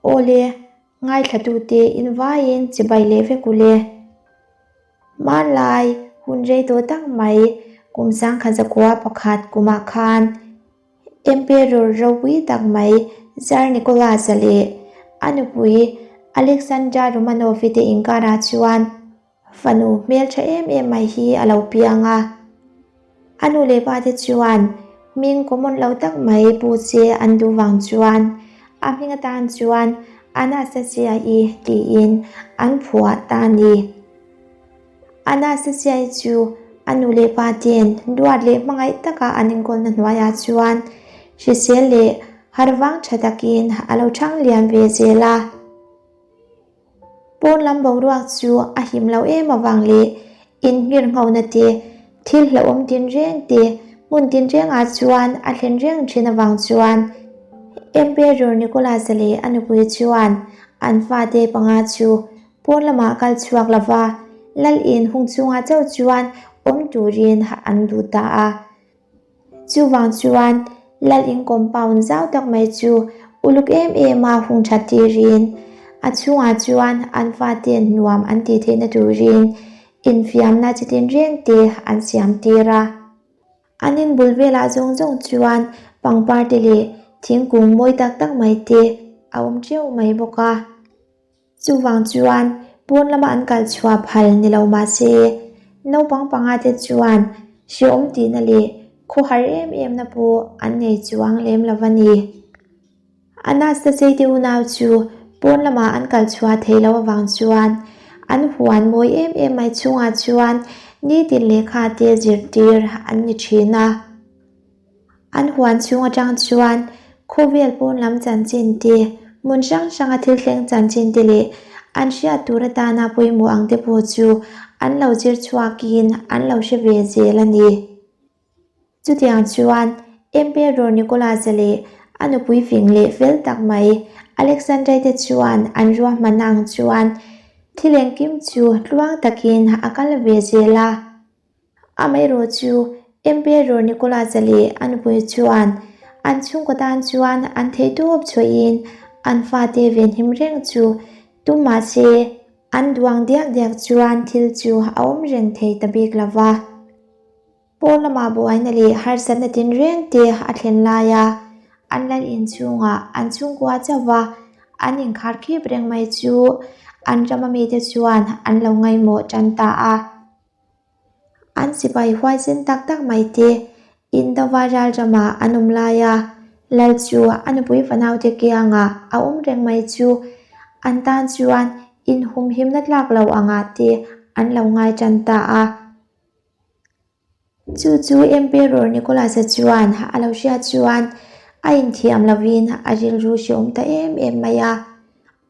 Awle, ngaithlatute invaiin chibai leh vek u le. Hmanlai hun rei tawh tak mai kum 1901 kumah khan Emperor ropui tak mai Tsar Nicholas-a leh a nupui Alexandra Romanov-i te inkarah chuan Fanu hmeltha em em mai hi a lo piang a. A nu leh pa te chuan hming common lo tak mai pu che an duh vang chuan a hming atan chuan Anastasia-i tiin an phuah ta a ni. Anastasia-i chu a nu leh pa ten duat leh hmangaih taka an enkawlna hnuaiah chuan hrisel leh harvang tha takin a lo thang lian ve zel a. Pawn lam boruak chu a him lo em avang leh inhmir nghona te, thil hlauhawm tinreng te, hmun tinrengah chuan a thlen reng thin avang chuan Emperor Nicholas-a leh a nupui chuan an fate panga chu pawn lamah kal chhuak lova lal in hung chungah chauh chuan awm turin an duh ta a. Chuvang chuan lal in compound zau tak mai chu uluk em em a hung that tirin a chhungah chuan an fate'n nuam an tih theihna turin infiamna chi tinreng te an siam tir a. An in bul velah zawng zawng chuan pangpar te leh thingkung mawi tak tak mai te a awm teuh mai bawk a. Chuvang chuan pawn lama an kal chhuah phal ni lo mah se, naupang panga te chuan hrehawm tihna leh khawhar em em na pawh an nei chuang lem lo a ni. Anastasia te unau chu pawn lama an kal chhuah theih loh avang chuan an huan mawi em em mai chhungah chuan nitin lehkha te zirtir an ni thin a. An huan chhung atang chuan khawvel pawn lam chanchin te, hmun hrang hranga thil thleng chanchin te leh an hriat tur atana pawimawh ang te pawh chu an lo zir chhuakin an lo hre ve zel a ni. Chutiang chuan Emperor Nicholas-a leh a nupui fing leh fel tak mai Alexandra-i te chuan an ruahmanna ang chuan thil engkim chu tluang takin a kal ve zel a. Amaherawh chu Emperor Nicholas-a leh a nupui chuan an chhungkaw tan chuan an theihtawp chhuahin an fate venhim reng chu tum mah se an duang diak diak chuan thil chu a awm reng thei ta bik lo va. Pawn lamah buaina leh harsatna tinreng te a thlen laia an lal inchhungah an chhungkua chauh va an inkhar khip reng mai chu an rama mite chuan an lo ngaihmawh tan ta a. An sipai huaisen tak tak mai te Indova ral rama an awm lai a, Lal chu a nupui fanaute kiangah a awm reng mai chu an tan chuan inhumhimna tlak lo angah te an lo ngai tan ta a. Chu chu Emperor Nicholas-a chuan a lo hriat chuan a inthiam lovin a rilru hreawm ta em em mai a.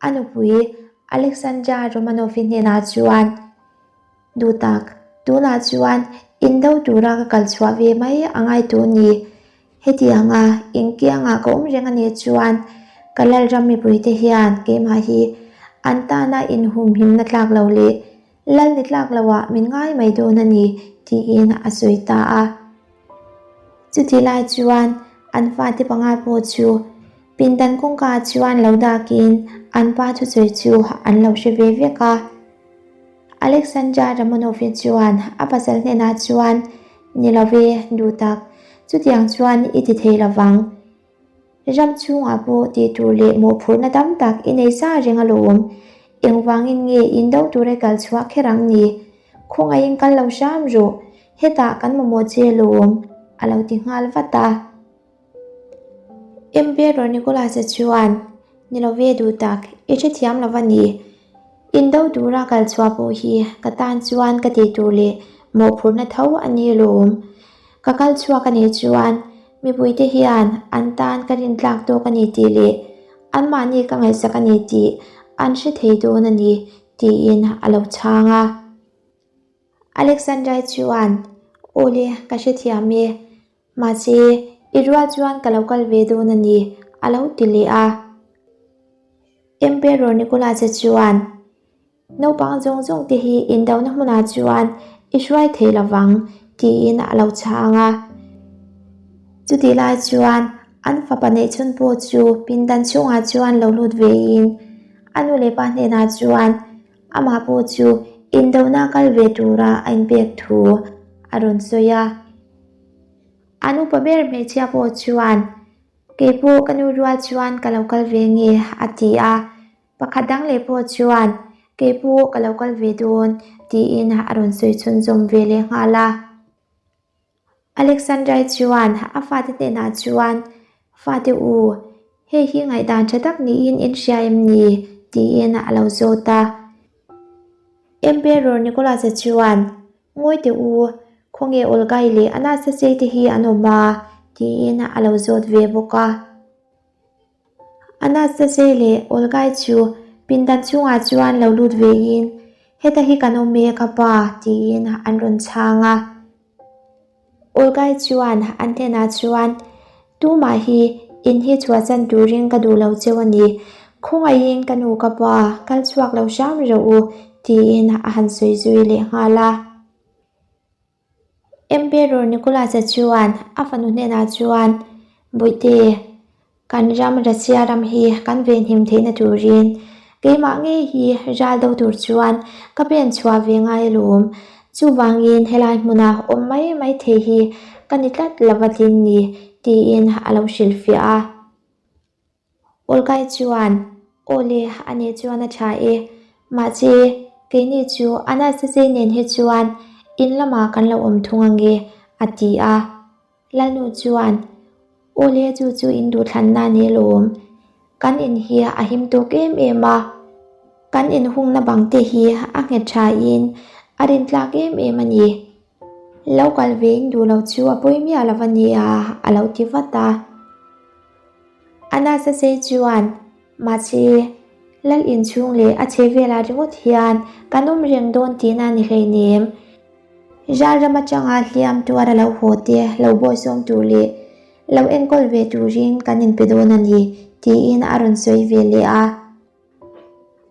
A nupui Alexandra Romanov-i hnenah chuan, Duh tak, tunah chuan indo tura ka kal chhuah ve mai a ngai tû ni. Hetianga engkianga ka awm reng a nih chuan ka Lalram mipuite hian keimah hi an tana inhumhimna tlak lo leh Lal ni tlak loah min ngai mai dawn a ni, tiin a sawi ta a. Chutih lai chuan an fate panga pawh chu pindan kawngka chuan lo dakin an pa thusawi chu an lo hre ve vek a. Alexandra Ramonov-i chuan a pasal hnenah chuan, Ni lo ve, duh tak, chutiang chuan i ti thei lo vang. Ram chhungah pawh tih tur leh mawhphurhna tam tak i nei sa reng alawm. Engvangin nge indo tura i kal chhuah kher ang ni? Khawngaihin kal lo hram rawh, hetah kan mamawh che alawm, a lo ti nghal vat a. Emperor Nicholas-a chuan, Ni lo ve duh tak, i hrethiam lo va ni. Indo tura kal chhuah pawh hi ka tan chuan ka tih tur leh mawhphurhna tho a ni alawm. Ka kal chhuak a nih chuan mipuite hian an tan ka rintlak tawk a ni tih leh anmahni ka ngaihsak a ni tih an hre thei dawn a ni, tiin a lo chhang a. Alexandra-i chuan, Awle, ka hrethiam e. Mahse, i rual chuan ka lo kal ve dawn a ni, a lo ti leh a. Emperor Nicholas-a chuan, Naupang zawng zawng te hi indona hmunah chuan i hruai thei lo vang, tiin a lo chhang a. Chutih lai chuan An fapa neihchhun pawh chu pindan chhungah chuan lo lut vein a nu leh pa hnenah chuan amah pawh chu indona kal ve tura a inpek thu a rawn sawi a. An upa ber hmeichhia pawh chuan, Kei pawh ka nu rual chuan ka lo kal ve nge, a ti a. Pakhat dang leh pawh chuan, Kei pawh ka lo kal ve dawn, tiin a rawn sawi chhunzawm ve leh nghal a. Alexandrai chuan a fate hnenah chuan, Fate u, hei hi ngaihdan tha tak niin in hria em ni? tiin a lo zawt a. Emperor Nicholas-a chuan, Ngawi teh u, khawnge Olga-i leh Anastasia-i te hi an awm a? tiin a lo zawt ve bawk a. Anastasia leh Olga-i chu pindan chhungah chuan lo lut vein, Heta hi kan awm e ka pa, tiin an rawn chhang a. Olga-i chuan an hnenah chuan, Tumah hi in hi chhuahsan turin ka duh lo cheu a ni. Khawngaihin ka nu ka pa, kal chhuak lo hram rawh u, tiin a han sawi zui leh nghal a. Emperor Nicholas-a chuan a fanu hnenah chuan, Bawihte, kan ram Russia ram hi kan venhim theihna turin keimah ngei hi ral do tur chuan ka pen chhuah ve ngai alawm. Chuvangin helai hmuna awm mai mai thei hi ka ni tlat lova tlin ni, tiin a lo hrilhfiah a. Olkai chuan, Aw le, a nih chuan a tha e. Mahse, keini chu Anastasia nen hi chuan in lamah kan lo awm thung ange, a ti a. Lalnu chuan, Aw le, chu chu in duhthlanna a ni alawm. Kan in hi a him tawk em em a. Kan inhungna bang te hi a nghet thain a rintlak em em a ni. Lo kal ve in duh lo chu a pawi miah lo a nia, a lo ti vat a. Anasasei chuan, Mahse, lal inchhung leh a chhe velah ringawt hian kan awm reng dawn tihna a ni hleinem. Ral ram atanga hliam tuar a lo haw te lo bawisawm tur leh lo enkawl ve turin kan inpe dawn a ni, tiin a rawn sawi ve leh a.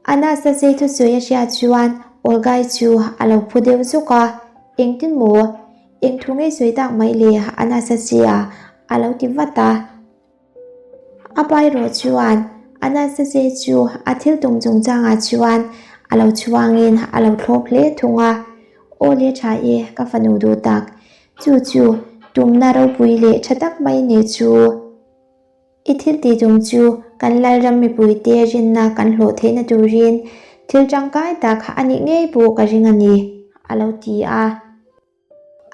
Anastasia thusawi a hriat chuan Olga-i chu a lo phu deuh zuk a, Engtin maw? Eng thu ngei sawi tak mai le Anastasia? a lo ti vat a. A pa erawh chuan Anastasia chu a thil tum chungchangah chuan a lo chhuangin a lo thlawp hle thung a, Aw le tha e, ka fanu duh tak, chu chu tumna ropui leh tha tak mai nei chu. I thil tih tum chu kan Lalram mipuite rinna kan hlawh theihna turin thil tangkai tak a nih ngei pawh ka ring a ni, a lo ti a.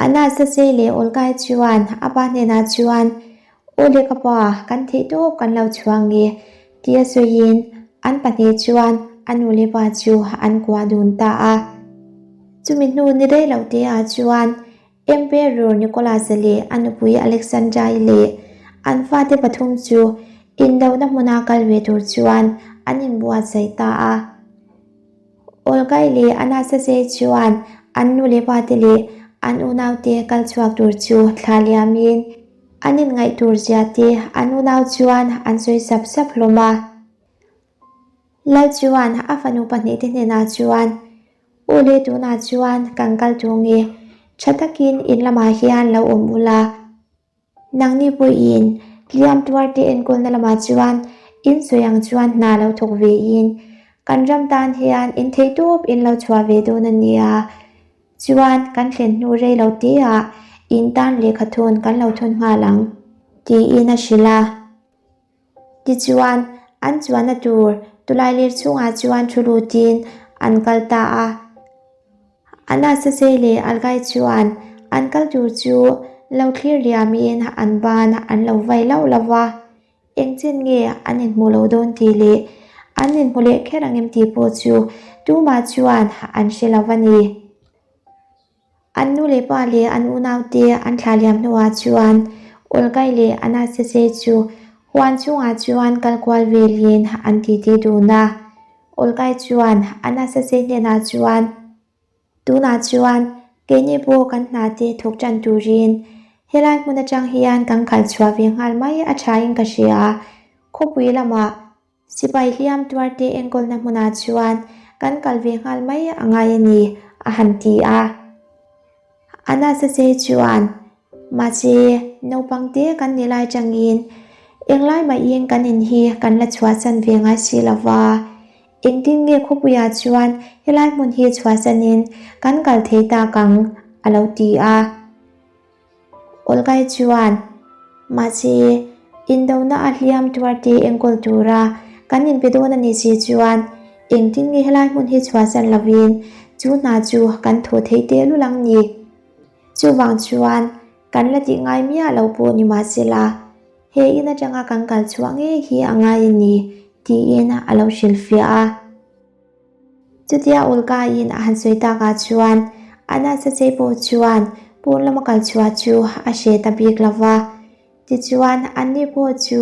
Anastasei leh Olgai chuan a pa hnenah chuan, Aw le ka pa, kan theih tawp kan lo chhuang nge, tia sawiin an pahnih chuan a nu leh pa chu an kuah dun ta a. Chumi hnu ni rei lo teah chuan Emperor Nicholas-a leh a nupui Alexandra-i leh an fate pathum chu indona hmuna kal ve tur chuan an inbuatsaih ta a. Olga-i leh Anastasia-i chuan an nu leh pate leh an unaute kal chhuak tur chu thla liamin an inngaih tur zia te an unau chuan an sawi sap sap hlawm a. Lal chuan a fanu pahnihte hnenah chuan, Aw le tunah chuan kan kal tur nge, tha takin in lamah hian lo awm ula, nangni pawhin hliam tuarte enkawlna lamah chuan in sawi ang chuan hna lo thawk vein kan ram tan hian in theihtawp in lo chhuah ve dawn a nia, chuan kan thlen hnu rei lo teah in tan lehkha thawn kan lo thawn nghal ang, tiin a hrilh a. Tichuan, an chuanna tur tulailêr chhungah chuan thu lutin an kal ta a. Anastasei leh Algai chuan an kal tur chu lo thlir liamin an ban an lo vai lauh lo va, engchen nge an inhmuh loh dawn tih leh an inhmu leh kher ang em tih pawh chu tumah chuan an hre lo va ni. An nu leh pa leh an unaute an thlah liam hnuah chuan Olgai leh Anastasia chu huan chhungah chuan kal kual velin an titi dun a. Olgai chuan Anastasia hnenah chuan, Tunah chuan keini pawh kan hna te thawk tan turin helai hmun atang hian kan khalh chhuah ve nghal mai a thain ka hria. Khawpui lamah Sipai hliam tuarte enkawlna hmunah chuan kan kal ve nghal mai a ngai a ni, a han ti a. Anasase chuan, Mahse, naupangte kan ni lai changin. Englai mahin kan in hi kan la chhuahsan ve ngai si lo va, engtin nge khawpuiah chuan helai hmun hi chhuahsanin kan kal thei tak ang? a lo ti a. Olgai chuan, Mahse, indona a hliam tuar te enkawl tura kan inpe dawn a nih si chuan engtin nge helai hmun hi chhuahsan lovin chu hna chu kan thawh theih tehlul ang ni? Chuvang chuan kan la tih ngai miah lo pawh ni mahsela, he in atanga kan kal chhuah ngei hi a ngai a ni, tiin a lo hrilhfiah a. Chutia Olga-in a han sawi takah chuan Anastasia pawh chuan pawn lama kal chhuah chu a hre ta bik lo va. Tichuan, anni pawh chu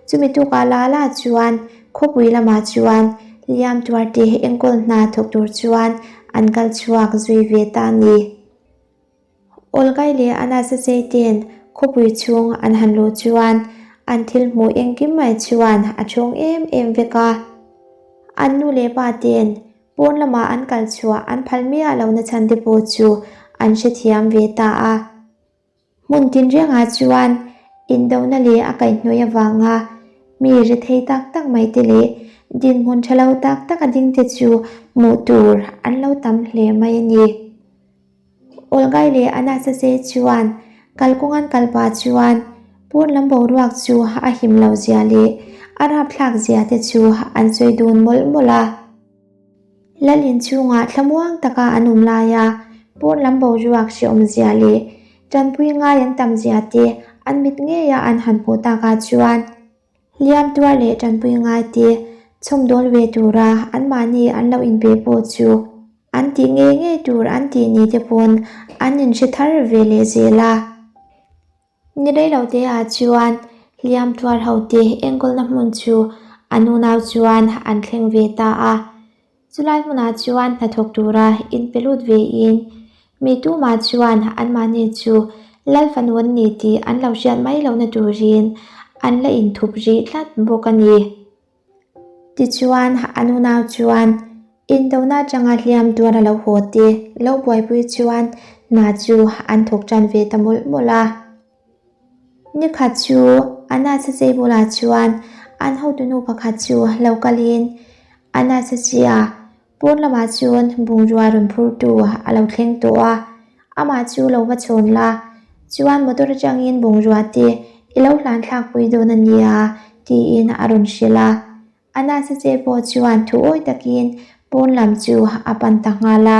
chumi tukah la la chuan khawpui lamah chuan hliam tuarte enkawl hna thawk tur chuan an kal chhuak zui ve ta a ni. Olgai leh Anastasia ten khawpui chhung an han luh chuan an thil hmuh engkim mai chuan a chhawng em em vek a. An nu leh pa ten pawn lamah an kal chhuah an phal miah lohna chhan te pawh chu an hrethiam ve ta a. Hmun tinrengah chuan indona leh a kaihhnawih avanga mi rethei tak tak mai te leh dinhmun tha lo tak tak a ding te chu hmuh tur an lo tam hle mai a ni. Olgai leh Anastasia chuan kalkawng an kal pah chuan pawn lam boruak chu a him lo zia leh a rapthlak zia te chu an sawi dun mawlh mawlh a. Lal inchhungah thlamuang taka an awm laia pawn lam boruak hrehawm zia leh tanpui ngai an tam zia te an mit ngeia an han hmuh takah chuan hliam tuar leh tanpui ngai te chhawmdawl ve tura anmahni an lo inpe pawh chu an tih ngei ngei tur an tih ni te pawn an inhre thar ve leh zel a. Ni rei lo te ah chuan hliam tuar ho te enkawlna hmun chu an unau chuan an thleng ve ta a. Chulai hmunah chuan hnathawk tura inpe lut ve in mi tumah chuan anmahni chu Lal fanu an ni tih an lo hriat mai lohna turin an la inthup rih tlat bawk a ni. Tichuan, an unau chuan indona atanga hliam tuar a lo haw te lo buaipui chuan hna chu an thawk tan ve ta mawlh mawlh a. Nikhat chu Anastasia bulah chuan an hotunu pakhat chu lo kalin Anastasia Pawn lamah chuan bungrua rawn phurtu a lo thleng tawh a, amah chu lo va chhawn la, chuan motor atangin bungrua te i lo hlan thlakpui dawn a nia tiin a rawn hrilh a. Anastasia pawh chuan thu awi takin pawn lam chu a pan ta nghal a.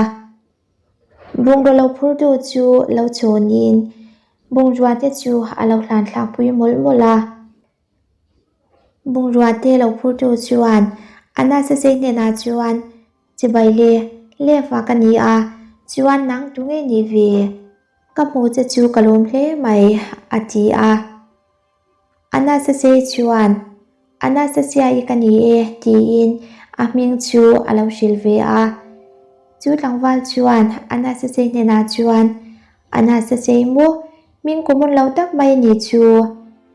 Bungraw lo phurtu chu lo chhawnin bungrua te chu a lo hlan thlakpui mawlh mawlh a. Bungrua te lo phurtu chuan Anastasia hnenah chuan, Chibai le, Lev-a ka ni a, chuan nang tu ngei ni ve? Ka hmu che chu ka lawm hle mai, a ti a. Anastasia chuan, Anastasia-i ka ni e, tiin a hming chu a lo hrilh ve a. Chu tlangval chuan Anastasia hnenah chuan, Anastasia maw, hming common lo tak mai a ni chu.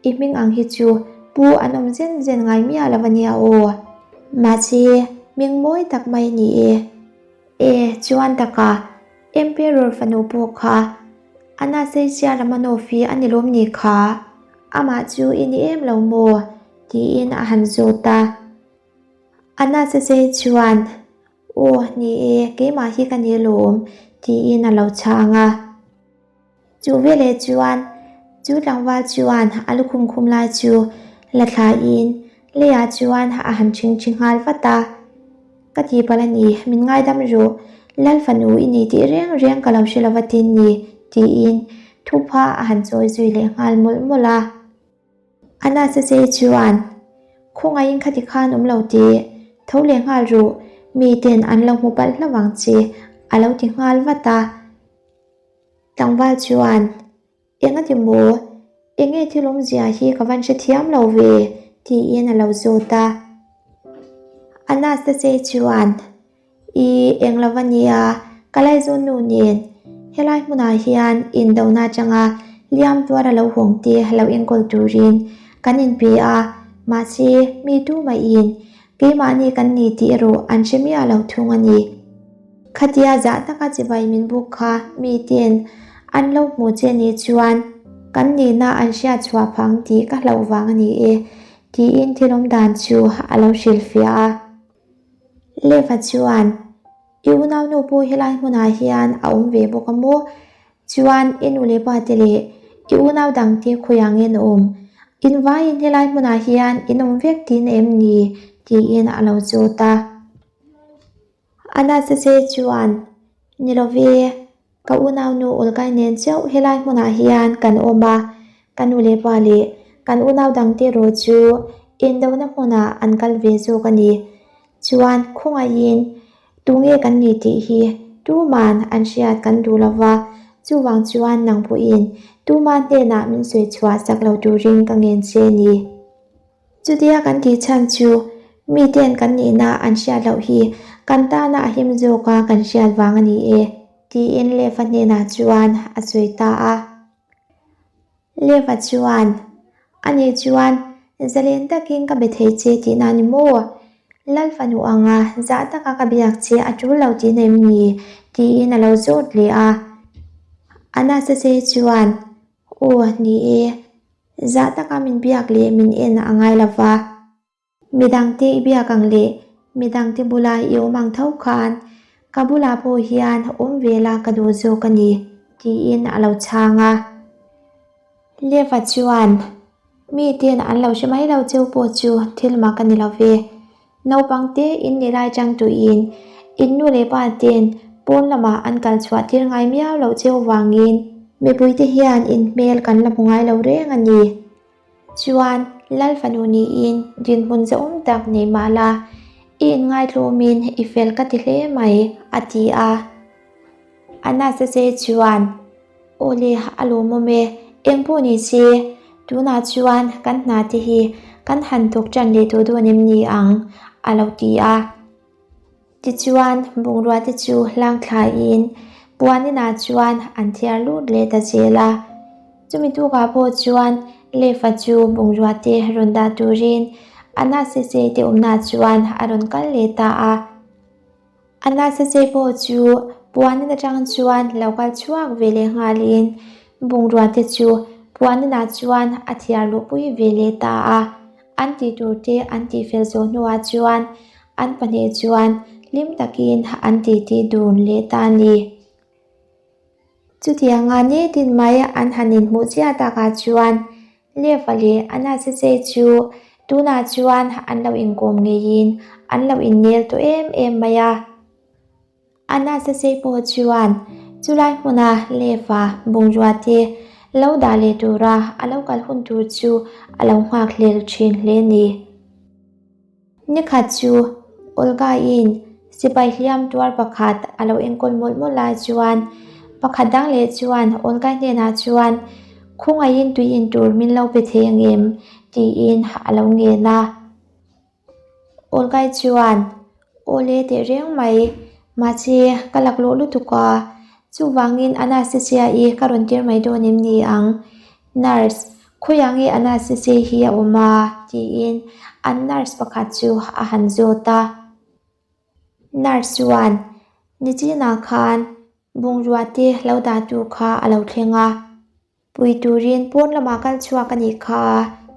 I hming ang hi chu pu an awm zen zen ngai miah lo a nia aw. Mahse, hming mawi tak mai a ni e. E, chuan taka, Emperor fanu pawh kha Anastasia Romanov hi a ni lawm ni kha? Amah chu i ni em lo maw? tiin a han zawt a. Anastasia chuan, Aw, ni e, keimah hi ka ni alawm, tiin a lo chhang a. Chu veleh chuan chu tlangval chuan a lukhum khum lai chu la thlaiin leiah chuan a han ṭhingṭhi nghal vat a. Ka ti palh a ni, min ngaidam rawh, Lal fanu i ni tih reng reng ka lo hre lo va tin ni, tiin thupha a han chawi zui leh nghal mawlh mawlh a. Anastasia chuan, Khawngaihin khati khan awm lo tih, tho leh nghal rawh, miten an lo hmu palh hlauh ang che, a lo ti nghal vat a. Tlangval chuan, Engati maw? Enge thil awmzia hi ka van hrethiam lo ve? tiin a lo zawt a. Anastasia chuan, I eng lo va nia, ka laizawn nu nen helai hmunah hian indona atanga hliam tuar a lo hawng te lo enkawl turin kan inpe a, mahse mi tumah-in keimahni kan ni tih erawh an hre miah lo thung a ni. Khatia zah taka chibai min buk kha miten an lo hmu che ni chuan Kan nihna an hriat chhuah phang tih ka hlauh vang a ni e, tiin thil awm dan chu a lo hrilhfiah a. Leva chuan, I unaunu pawh helai hmunah hian a awm ve bawk a maw? Chuan i nu leh pa te leh i unau dangte khawiah nge an awm? In vaiin helai hmunah hian in awm vek tihna em ni? tiin a lo zawt a. Anastasia chuan, Ni lo ve, ka unaunu Olgai nen chauh helai hmunah hian kan awm a, ka nu leh pa leh kan unau dangte erawh chu indona hmunah an kal ve zawk a ni. Chuan khawngaihin tunge kan ni tih hi tuman an hriat kan duh lo va, chuvang chuan nang pawhin tuma hnenah min sawi chhuah sak lo turin ka ngen che ni. Chutia kan tih chhan chu miten kan nihna an hriat loh hi kan tana a him zawka kan hriat vang a ni e, tiin Leva hnenah chuan a sawi ta a. Leva chuan, Ani chuan zalen takin ka be thei che tihna a ni maw? Lal fanu anga zah taka ka biak che a tul lo tihna em ni? tiin a lo zawt leh a. Anastasia chuan, Aw, ni e. Zah taka min biak leh min en a ngai lo va. Midangte i biak ang leh midangte bula i awm ang tho khan ka bulah pawh hian awm ve la ka duh zawk a ni, tiin a lo chhang a. Leva chuan, Miten an lo hre mai lo cheu pawh chu thil mak a ni lo ve. Naupang te in ni lai chang tuin in nu leh pa ten pawn lamah an kal chhuah tir ngai miau loh cheu vangin mipuite hian in hmel kan la hmu ngai lo reng a ni. Chuan Lal fanu niin dinhmun zahawm tak nei mah la, i inngaitlumin i fel ka ti hle mai, a ti a. Anastasia chuan, Aw le, a lawmawm e, eng pawh ni se, tunah chuan kan hna te hi kan han thawk ṭan leh tawh dawn em ni ang, a lo ti a. Tichuan, bungrua te chu hlang thlaiin puan inah chuan an thiar lut leh ta zel a. Chumi tukah pawh chuan Lefa chu bungrua te rawn dah turin Anasese te awmnaah chuan a rawn kal leh ta a. Anasese pawh chu puan in atang chuan lo kal chhuak ve leh nghalin bungrua te chu puan inah chuan a thiar luhpui ve leh ta a. An tih tur te an tih fel zawh hnuah chuan an pahnih chuan hlim takin an titi dun leh ta a ni. Chutianga nitin mai an han inhmuh chiah takah chuan Leva leh Anasese chu tunah chuan an lo inkawm ngeiin an lo innel tawh em em mai a. Anasese pawh chuan chulai hmuna Leva bungrua te lo dah leh tura a lo kal hun tur chu a lo nghak hlel thin hle a ni. Nikhat chu Olga-in sipai hliam tuar pakhat a lo enkawl mawlh mawlh lai chuan pakhat dang leh chuan Olga hnenah chuan Khawngaihin tui in tur min lo pe thei angem? tiin a lo ngen a. Olga chuan Aw le teh reng mai, mahse ka laklawh lutuk a, chuvangin Anastasia-i ka rawn tir mai dawn em ni ang? Nurse, khawiah nge Anastasia hi a awm a? tiin an nurse pakhat chu a han zawt a. Nurse chuan, Nichinah khan bungrua te lo dah tur kha a lo thleng a. Pui turin pawn lamah kal chhuak a nih kha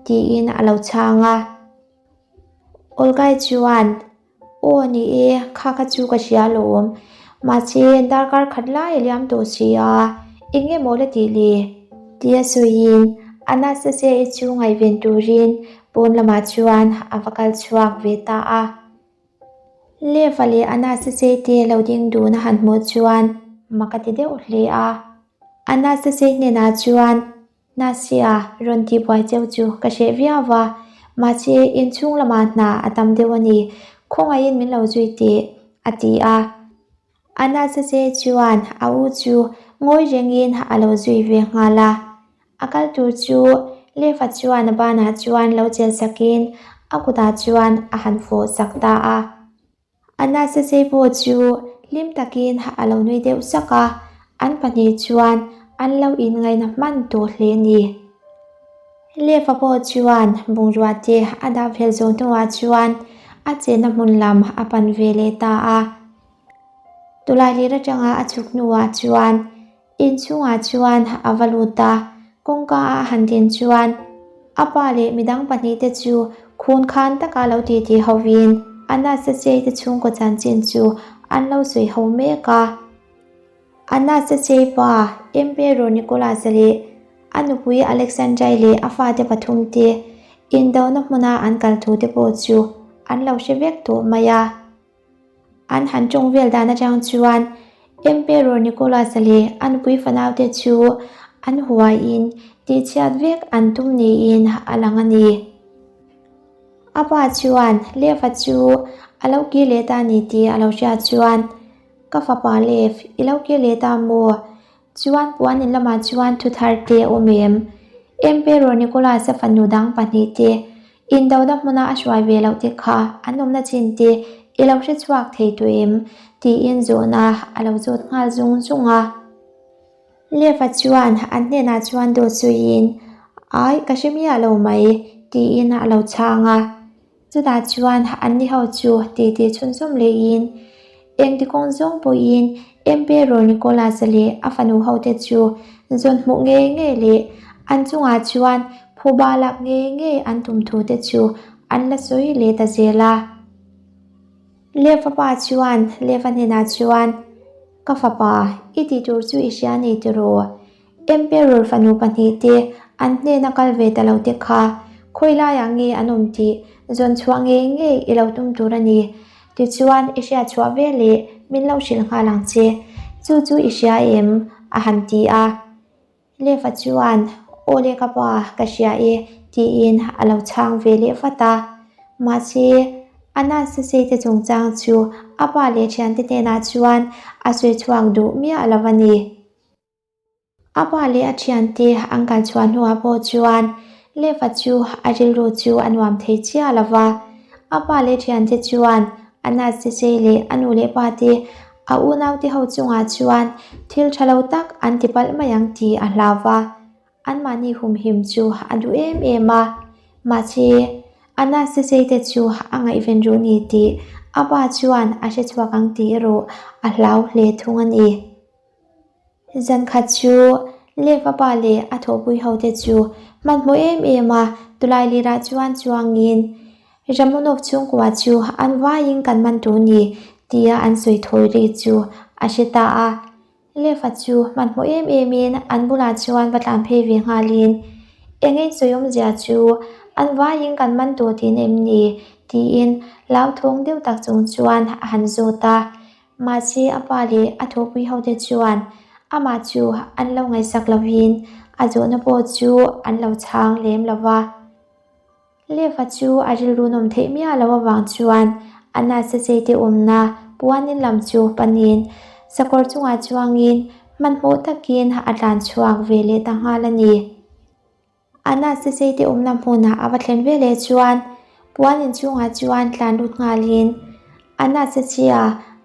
tiin a lo chhang a. Olgai chuan, Aw ni e, kha kha chu ka hria alawm. Mahse, darkar khat lai a liam tawh si a, eng nge maw la tih le? Tia sawiin Anastasia-i chu ngaihven turin pawn lamah chuan a va kal chhuak ve ta a. Leva leh Anastasia-i te lo ding dun a han hmuh chuan mak a ti deuh hle a. Anastasia hnenah chuan Nasia rawn tihbuai cheu chu ka hreh viau va, mahse inchhung lamah hna a tam deuh a ni, khawngaihin min lo zui teh, a ti a. Anastasia chuan a u chu ngawi rengin a lo zui ve nghal a. A kal tur chu Leva chuan a banah chuan lo chelh sakin a kutah chuan a han fawh sak ta a. Anastasia pawh chu hlim takin a lo nui deuh sak a, an pahnih chuan an lo inngaihna hman tawh hle a ni. Leva pawh chuan bungrua te a dah fel zawh hnuah chuan a chenna hmun lam a pan ve leh ta a. Tawlailir atanga a chhuk hnuah chuan inchhungah chuan a va lut a. Kawngka a han din chuan a pa leh midang pahnihte chu khun khan taka lo titi hovin Anastasei te chhungkaw chanchin chu an lo sawi ho mek a. Anastasei pa Emperor Nicholas-a leh a nupui Alexandra-i leh a fate pathumte indona hmuna an kal thu te pawh chu an lo hre vek tawh mai a. An han tawng vel dan atang chuan Emperor Nicholas-a leh a nupui fanaute chu an huaiin tihchhiat vek an tum niin a lang a ni. A pa chuan Lev-a chu a lo kir leh ta ni tih a lo hriat chuan, Ka fapa Lev, i lo kir leh ta maw? Chuan puan in lamah chuan thu thar te a awm em? Emperor Nicholas-a fanu dang pahnihte indona hmuna a hruai ve loh te kha an awmna chin te i lo hre chhuak thei tawh em? tiin zawhna a lo zawt nghal zung zung a. Lev-a chuan an hnenah chuan dawt sawiin, Ai, ka hre miah lo mai, tiin a lo chhang a. Chutah chuan anni ho chu titi chhunzawm lehin engti kawng zawng pawhin Emperor Nicholas-a leh a fanu hote chu zawn hmuh ngei ngei leh an chungah chuan phuba lak ngei ngei an tum thu te chu an la sawi leh ta zel a. Leva pa chuan Leva hnenah chuan, Ka fapa, i tih tur chu i hria nei tiraw? Emperor fanu pahnihte an hnena kal ve ta lo te kha khawi laiah nge an awm tih zawn chhuah ngei ngei i lo tum tur a ni. Tichuan i hriat chhuah ve leh min lo hrilh nghal ang che. Chu chu i hria em? a han ti a. Lefa chuan, Aw le ka pa, ka hria e, tiin a lo chhang ve leh vat a. Mahse, Anastasei te chungchang chu a pa leh thiante hnenah chuan a sawi chhuak duh miah lo a ni. A pa leh a thiante an kal chhuah hnuah pawh chuan Leva chu a rilru chu a nuam thei chiah lo va. A pa leh thiante chuan a nurse leh a nu leh pa te a unaute ho chungah chuan thil tha lo tak an ti palh mai ang tih a hlau va. Anmahni humhim chu a duh em em a, mahse a nurse te chu a ngaihven ruh ni tih a pa chuan a hre chhuak ang tih erawh a hlau hle thung a ni. Zan khat chu Leva pa leh a thawhpui hote chu hmanhmawh em em a, tulai lirah chuan chuangin Ramonov chhungkua chu an vaiin kan man tur ni tia an sawi thawi ri chu a hre ta a. Leva chu hmanhmawh em emin an bulah chuan va tlan phei ve nghalin, Eng in sawi awmzia chu an vaiin kan man tur tihna em ni? tiin hlauthawng deuh tak chung chuan a han zawt a. Mahse a pa leh a thawhpui hote chuan amah chu an lo ngaihsak lovin a zawhna pawh chu an lo chhang lem lo va. Leva chu a rilru nawm theih miah loh avang chuan a nasa cheite awmna puanin lam chu panin sakawr chungah chuangin hmanhmawh takin a tlan chhuak ve leh ta nghal a ni. Anastasei te awmna hmunah a va thlen ve leh chuan puan inchhungah chuan tlan lut nghalin, Anastasia,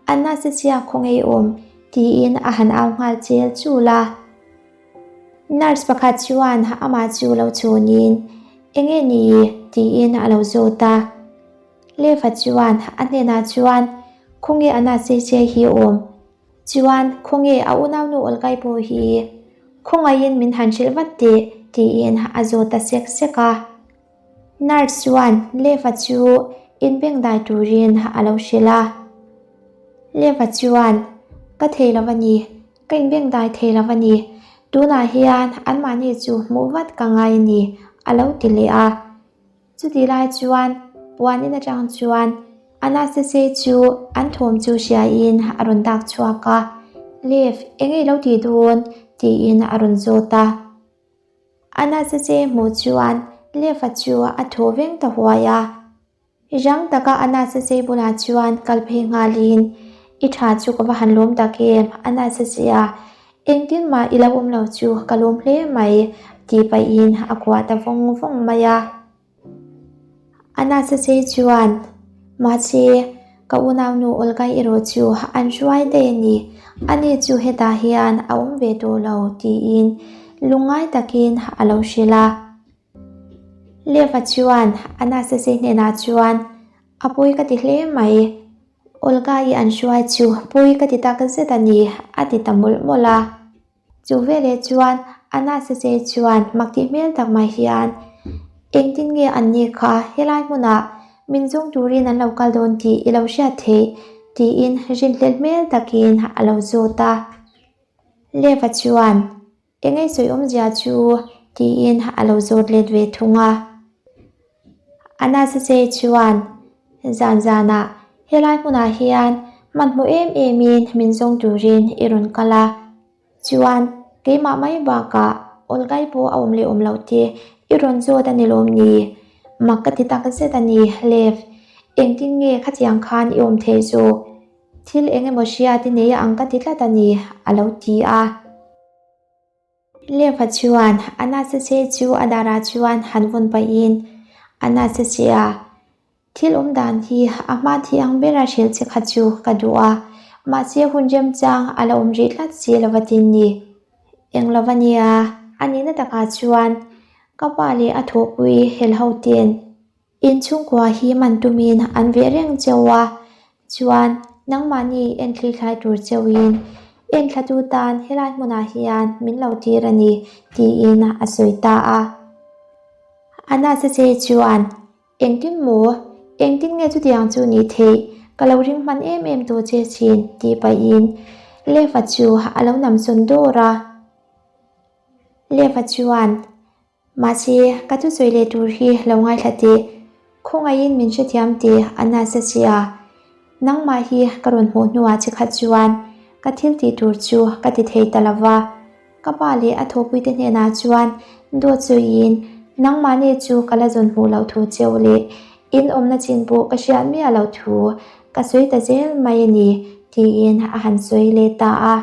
Anastasia khaw ngei awm? tiin a han au nghal chel chul a. Nurse pakhat chuan amah chu lo chhunin, Enge ni? tiin a lo zawt a. Leva chuan a hnenah chuan, Khawnge Anastasia hi awm? Chuan, khawnge a unaunu Olgai pawh hi khawngaihin min han hrilh vat teh, tiin a zawt ta sek sek a. Nurse chuan Leva chu inbengdai turin a lo hrilh a. Leva chuan, Ka thei lo a ni, ka inbengdai thei lo a ni, tunah hian anmahni chu hmuh vat ka ngai a ni, a lo ti leh a. Chutih lai chuan puan in atang chuan Anastasei chu an thawm chu hriain a rawn dak chhuak a, Lev, eng nge i lo tih dawn? tiin a rawn zawt a. Anastasei hmuh chuan Lev-a chu a thaw veng ta huai a. Rang taka Anastasei bulah chuan kal phei nghalin, I tha chu ka va han lawm tak em, Anastasia, Engtin mah i lo awm lo chu ka lawm hle mai, tih pahin a kuah ta vawng vawng mai a. Anastasei chuan, Mahse, ka unaunu Olga-i erawh chu an hruai daih a ni, ani chu hetah hian a awm ve tawh lo, tiin lungngai takin a lo hrilh a. Leva chuan Anastasei hnenah chuan, A pawi ka ti hle mai. Olga-i an hruai chu pawi ka ti tak zet a ni, a ti ta mawlh mawlh a. Chu veleh chuan Anasase chuan mak tih hmel tak mai hian, Engtin nge an ni kha helai hmunah min zawng turin an lo kal dawn tih i lo hriat theih? tiin rinhlelh hmel takin a lo zawt a. Leva chuan, Engei sawi awmzia chu? tiin a lo zawt let ve thung a. Anasase chuan, Zan zanah helai hmunah hian hmanhmawh em emin min zawng turin i rawn kal a. Chuan, keimah mai bakah Olgai pawh a awm leh awm loh te i rawn zawt a ni lawm ni? Mak ka ti tak zet a ni, Lev. Engtin nge khatiang khan i awm theih zawk? Thil eng emaw hriat i nei ang ka ti tlat a ni, a lo ti a. Leva chuan a nasa che chu a darah chuan han vawn pahin, A nasa che a, Thil awm dan hi a hma thi ang bera hrilh che kha chu ka duh a, mahse hun remchang a la awm rih tlat si lova tin ni. Eng lova nia, a nihna takah chuan ka pa leh a thawhpui hel ho ten inchhungkua hi man tumin an veh reng cheu a, chuan nangmahni enthli thlai tur cheuin enthlatu tan helai hmunah hian min lo tir a ni tiin a sawi ta a. A nasa che chuan Engtin maw? Engtin nge chutiang chu nih theih? Ka lo ring hman em em tawh che thin, tih pahin Lefa chu a lo namsawn dawr a. Lefa chuan, Mahse, ka thusawi leh tur hi lo ngaithla teh. Khawngaihin min hrethiam teh a nasa che a. Nangmah hi ka rawn hmuh hnuah che khat chuan ka thil tih tur chu ka ti thei ta lo va. Ka pa leh a thawhpuite hnenah chuan dawt sawiin nangmahni chu ka la zawn hmuh loh thu cheu leh in awmna chin pawh ka hriat miah loh thu ka sawi ta zel mai a ni tiin a han sawi leh ta a.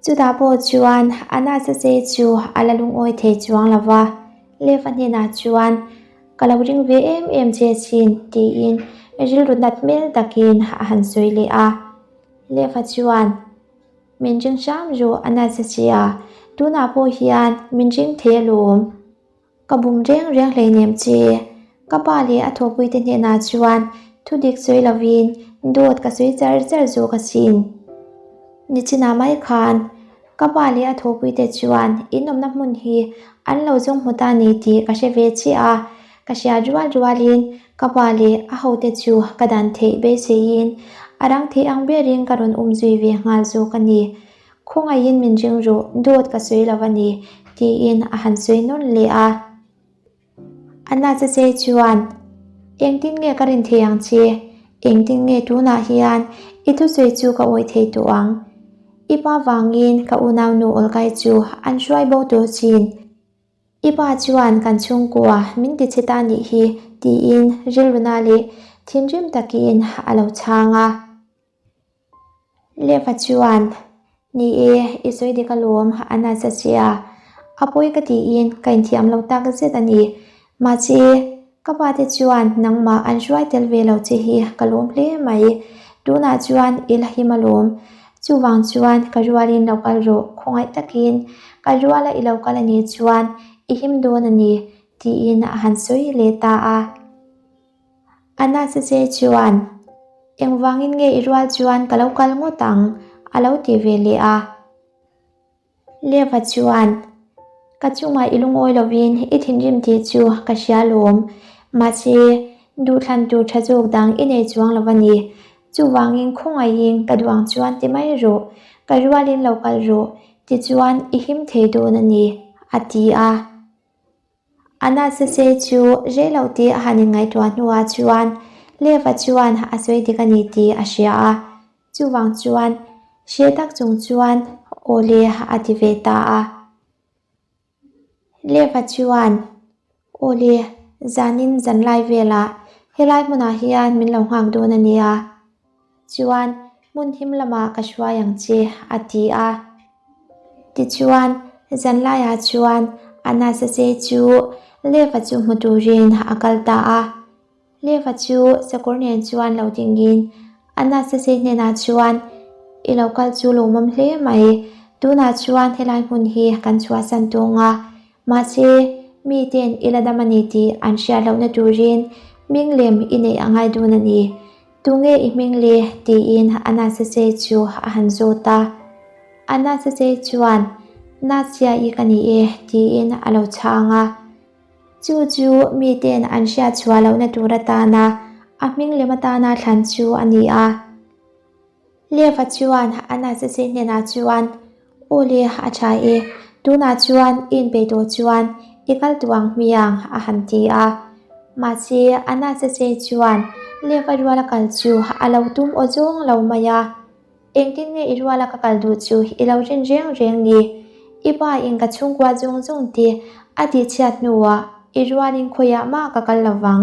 Chutah pawh chuan a nasa che chu a la lungawi thei chuang lo va, Leva hnenah chuan ka lo ring ve em em che chin tiin rilru nat hmel takin a han sawi leh a. Leva chuan Min ring hram rawh a nasa che a, tunah pawh hian min ring thei alawm. Ka bum reng reng hleinem che. Ka pa leh a thawhpuite hnenah chuan thudik sawi lovin dawt ka sawi char char zawk asin. Nichinah mai khan ka pa leh a thawhpuite chuan in awmna hmun hi an lo zawng hmu ta ni tih ka hre ve chiah a, ka hriat rual rualin ka pa leh a hote chu ka dan theih beiseiin a rang theih ang berin ka rawn um zui ve nghal zawk a ni. Khawngaihin min ring rawh, dawt ka sawi lo a ni, tiin a han sawi nawn leh a. Anna che chuan, Engtin nge ka rin thei ang che? Engtin nge tunah hian i thusawi chu ka awih thei tawh ang? I pa vangin ka unaunu Olgai chu an hruai bo tawh chin. I pa chuan kan chhungkua min ti chhe ta nih hi, tiin rilruna leh thinrim takin a lo chhang a. Leva chuan, Ni e, i sawi dik alawm, a nasa che a. A pawi ka tiin ka inthiam lo tak zet a ni. Mahse, ka pa te chuan nangmah an hruai tel ve lo che hi ka lawm hle mai. Tunah chuan i la him alawm. Chuvang chuan ka rualin lo kal rawh, khawngaih takin ka ruala i lo kal a nih chuan i him dawn a ni, tiin a han sawi leh ta a. Anasase chuan, Engvangin nge i rual chuan ka lo kal ngawt ang? a lo ti ve leh a. Leva chuan, Ka chungah i lungawi lovin i thinrim tih chu ka hria lawm. Mahse, duhthlan tur tha zawk dang i nei chuang lo a ni. Chuvangin khawngaihin ka duh ang chuan ti mai rawh, ka rualin lo kal rawh, tichuan i him thei dawn a ni, a ti a. Anasase chu rei lo tih a han inngaihtuah hnuah chuan Leva chuan a sawi dik a ni tih a hria a, chuvang chuan hre tak chung chuan aw le a ti ve ta a. Leva chuan aw le zanin zanlai velah helai hmunah hian min lo nghak dawn a nia. Chuan hmun him lamah ka hruai ang che, a ti a. Tichuan, zanlaiah chuan Anasase chu Leva chu hmu turin a kal ta a. Leva chu sakawr nen chuan lo dingin Anasase hnenah chuan, I lo kal chu lawmawm hle mai, tunah chuan helai hmun hi kan chhuahsan tawng a, Mahse, miten i la dam a ni tih an hriat lohna turin hming lem i neih a ngai dun a ni. Tunge i hming le? tiin Anasase chu a han zawt a. Anasase chuan. Nasia-i ka ni e, tiin a lo chhang a. Chu chu miten an hriat chhuah lohna tur atana a hming lem atana thlan chu a ni a. Leva chuan Anastasia hnenah chuan, Aw le, a tha e, tunah chuan i inpeih tawh chuan i kal tawh ang hmiang, a han ti a. Mahse, Anastasia chuan Leva ruala kal chu a lo tum aw zawng lo mai a. Engtin nge i ruala ka kal duh chu i lo rin reng reng ni? I pa in ka chhungkua zawng zawng te a tihchhiat hnuah i rualin khawiah mah ka kal lovang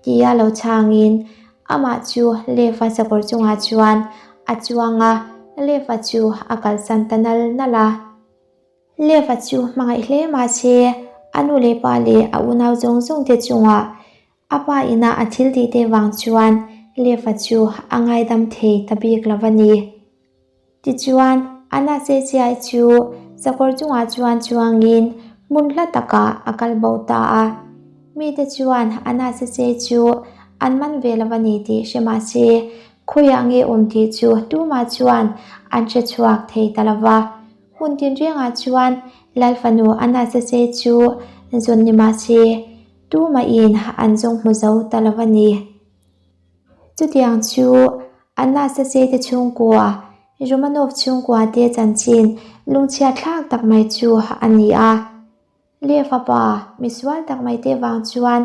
tia lo chhangin amah chu Lefa sakawr chungah chuan a chuang a, Lefa chu a kalsan ta nal nal a. Lefa chu hmangaih hle mahse a nu leh pa leh a unau zawng zawng te chungah A pa ina a thil tih te vang chuan Lefa chu a ngaidam thei ta bik lo a ni. Tichuan, Anna Ceciai chu sakawr chungah chuan chuangin hmun hla takah a kal bo ta a. Mite chuan Anna Ceciai chu an man ve lo a ni tih hre mah se, khawiah nge awm tih chu tumah chuan an hre chhuak thei ta lo va. Hmun tinrengah chuan Lal fanu Anna Ceciai chu zawn ni mah se, Tumahin an zawng hmu zo ta lo a ni. Chutiang chu Anastasia te chhungkua, Romanov chhungkua te chanchin lungchhiat thlak tak mai chu a ni a. Leh fapa misual tak mai te vang chuan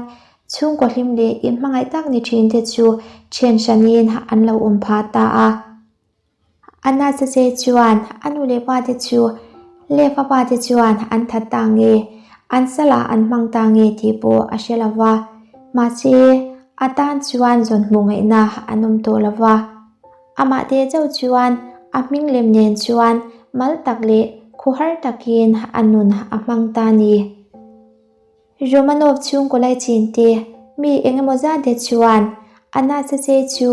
chhungkaw hlim leh inhmangaih tak ni thin te chu then hranin an lo awm phah ta a. Anastasia chuan a nu leh pa te chu leh fapa te chuan an that ta nge, an salah an hmang ta nge tih pawh a hre lo va. Mahse, a tan chuan zawn hmuh ngaihna an awm tawh lo va. Amah te chauh chuan a hming lem nen chuan mal tak leh khuhar takin a nun a hmang ta ni. Romanov chhungkaw laichin te mi eng emaw zat te chuan Anastasia chu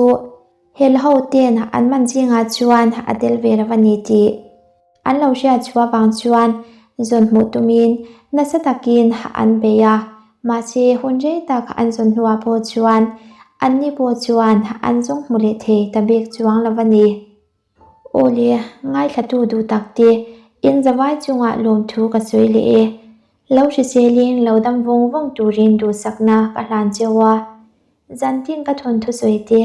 Hel ho ten an man zingah chuan a tel ve lo a ni tih an lo hriat chhuah vang chuan zawn hmuh tumin nasa takin an bei a, mahse hun rei tak an zawn hnuah pawh chuan anni pawh chuan an zawng hmu leh thei ta bik chuang lo a ni. Aw le, ngaithlatu duh tak te, in zavai chungah lawmthu ka sawi leh e. Lo hriselin lo dam vawng vawng turin duhsakna ka hlan cheu a. Zantin ka thawn thusawi te,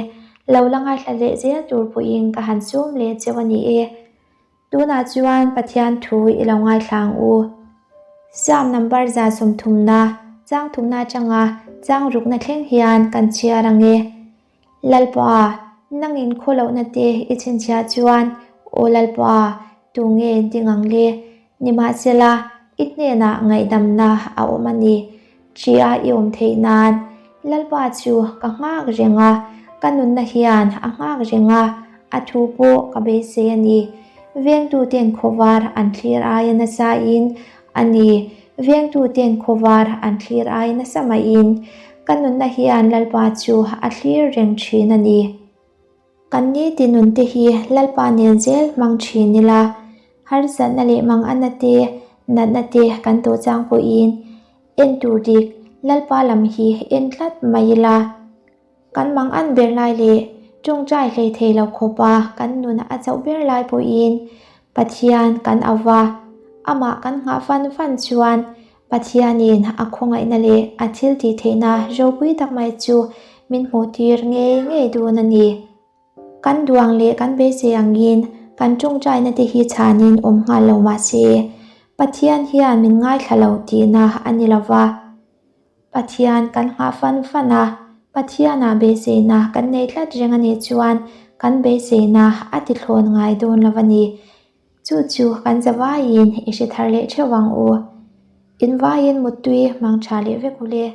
lo la ngaithla leh zel tur pawhin ka han sum leh cheu a ni e. Tunah chuan Pathian thu i lo ngaithla ang u. Psalm number 130, chang thumna atanga chang rukna thleng hian kan chhiar ang e. Lalpa, nangin khawlohna te i chhinchhiah chuan, Aw Lalpa, tunge ding ang le? Nimahsela, i hnenah ngaihdamna a awm a ni. Ṭia i awm theih nan, Lalpa chu ka nghak reng a, ka nunna hian a nghak reng a, a thu pawh ka beisei a ni. Vengtuten khawvar an thlir aia nasain a ni. Vengtuten khawvar an thlir ai nasa maiin ka nunna hian Lalpa chu a thlir reng thin a ni. Kan niti nunte hi Lalpa nen zel hmang thin ila, harsatna leh manganna te, natna te kan tawh chang pawhin en tur dik Lalpa lam hi en tlat mai ila. Kan mang an ber lai leh tawngtai hlei thei lo khawpa kan nun a chauh ber lai pawhin Pathian kan au va, amah kan nghah fan fan chuan Pathianin a khawngaihna leh a thil tih theihna ropui tak mai chu min hmuh tir ngei ngei dawn a ni. Kan duang leh kan beisei angin kan tawngtaina te hi chhanin awm nghal lo mah se Pathian hian min ngaithla lo tihna a ni lo va. Pathian kan nghah fan fan a, Pathianah beiseina kan nei tlat reng a nih chuan kan beiseina a ti thlawn ngai dawn lo a ni. Chu chu kan zavaiin i hre thar leh theuh ang u. Invaiin muttui hmang tha leh vek u le.